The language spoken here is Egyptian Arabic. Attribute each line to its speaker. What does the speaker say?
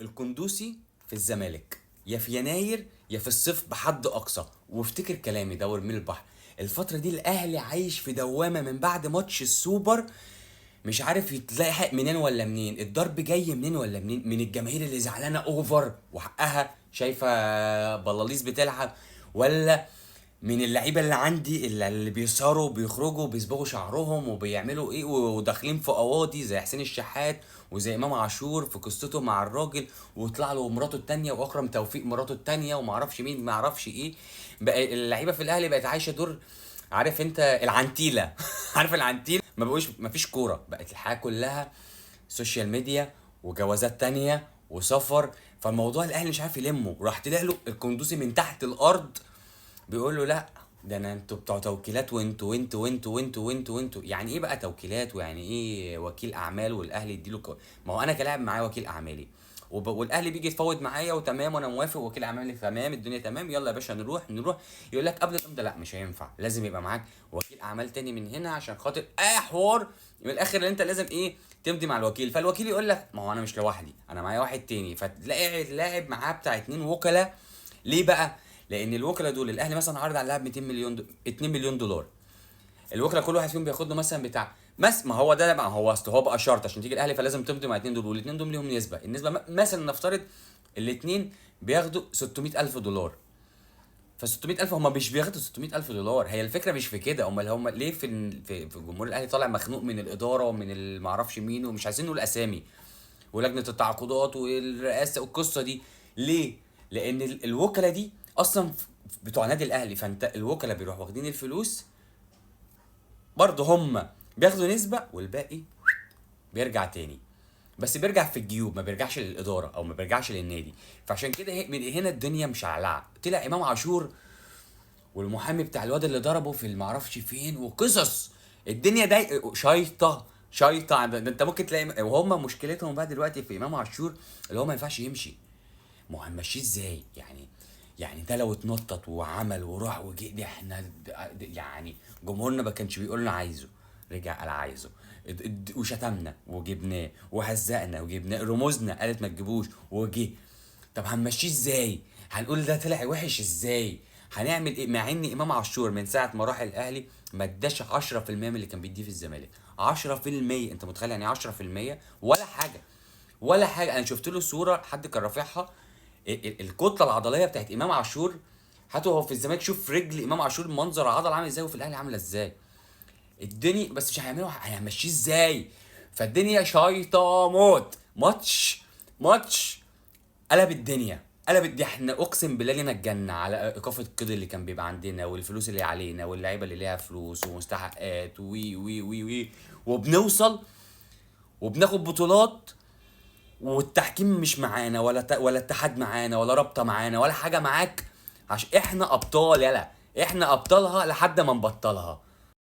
Speaker 1: القندوسي في الزمالك يا في يناير يا في الصيف بحد اقصى. وافتكر كلامي ده وارميه البحر. الفترة دي الاهلي عايش في دوامه من بعد ماتش السوبر، مش عارف يتلاحق منين ولا منين، الضرب جاي منين ولا منين، من الجماهير اللي زعلانة over وحقها شايفه بلاليس بتلعب، ولا من اللعيبة اللي عندي اللي بيسهروا بيخرجوا بيصبغوا شعرهم وبيعملوا ايه وداخلين في قواضي زي حسين الشحات وزي امام عاشور في قصته مع الراجل، وطلع له مراته التانية واكرم توفيق مراته التانية وما اعرفش مين ما اعرفش ايه. بقى اللعيبة في الاهلي بقت عايشه دور، عارف انت العنتيله عارف العنتيله، ما بقوش ما فيش كوره، بقت الحياة كلها social media وجوازات تانية وسفر. فالموضوع الاهلي مش عارف يلمه. راح طلع له القندوسي من تحت الارض بيقول له لا ده انا انتوا بتوع توكيلات، وانتوا وانتوا وانتوا وانتوا وانتوا وانتوا. يعني ايه بقى توكيلات ويعني ايه وكيل اعمال والاهلي يديله ما هو انا كلاعب معايا وكيل اعمالي والاهلي بيجي يتفاوض معايا وتمام وانا موافق وكيل اعمالي تمام الدنيا تمام، يلا يا باشا نروح. يقول لك قبل الامضاء لا مش هينفع، لازم يبقى معاك وكيل اعمال تاني من هنا عشان خاطر ايه حوار من الاخر اللي انت لازم ايه تمضي مع الوكيل. فالوكيل يقول لك ما هو انا مش لوحدي، انا معايا واحد تاني. فتلاقي اللاعب معاه بتاع 2 وكلاء. ليه بقى؟ لان الوكلاء دول الاهلي مثلا عرض على اللاعب 200 مليون 2 مليون دولار، الوكلاء كل واحد فيهم بياخد له مثلا بتاع بس ما هو ده، ما هو اصل هو بقى شرط عشان تيجي الاهلي فلازم تمضي مع الاثنين دول، والاثنين دول ليهم نسبه، النسبة مثلا نفترض الاثنين بياخدوا 600,000 دولار، ف 600,000 هم مش بياخدوا 600,000 دولار. هي الفكرة مش في كده، امال هم ليه في الجمهور الاهلي طالع مخنوق من الادارة ومن ما اعرفش مين ومش عايزين نقول اسامي ولجنه التعاقدات والرئاسه والقصه دي ليه؟ لان الوكلاء دي اصلا بتوع نادي الاهلي، فانت الوكلاء بيروحوا واخدين الفلوس برضه، هم بياخدوا نسبه والباقي بيرجع تاني، بس بيرجع في الجيوب، ما بيرجعش للادارة او ما بيرجعش للنادي. فعشان كده من هنا الدنيا مشعلعه. طلع امام عاشور والمحامي بتاع الواد اللي ضربه في المعرفش فين وقصص الدنيا دي شايطه شايطه. ده انت ممكن تلاقي وهم مشكلتهم بقى دلوقتي في امام عاشور اللي هو ما ينفعش يمشي. ما هو هنمشيه ازاي؟ يعني ده لو اتنطط وعمل وراح وجه دي احنا يعني جمهورنا ما كانش بيقول لنا عايزه، رجع قال عايزه، وشتمنا وجبناه وهزقنا وجبناه، رموزنا قالت ما تجيبوش وجه. طب هنمشيه ازاي؟ هنقول ده طلع وحش ازاي؟ هنعمل ايه؟ مع ان امام عاشور من ساعة ما راح الاهلي ما اداش 10% من اللي كان بيديه في الزمالك، 10%. انت متخيل يعني 10%؟ ولا حاجة ولا حاجة. انا شفت له صوره حد كان رافعها، الكتلة العضلية بتاعت امام عاشور، هاته هو في الزمالك شوف رجل امام عاشور منظر العضلة عامل ازاي وفي الاهلي عامله ازاي الدنيا. بس مش هيعملوا، هيمشيه ازاي؟ فالدنيا شايطه موت. ماتش قلب الدنيا، قلب الدنيا. احنا اقسم بالله لينا الجنة على ايقاف القيد اللي كان بيبقى عندنا والفلوس اللي علينا واللعيبة اللي ليها فلوس ومستحقات وي وي وي وي، وبنوصل وبناخد بطولات والتحكيم مش معانا ولا اتحاد معانا ولا رابطه معانا ولا حاجة معاك، عشان احنا ابطال. يلا احنا ابطالها لحد ما نبطلها.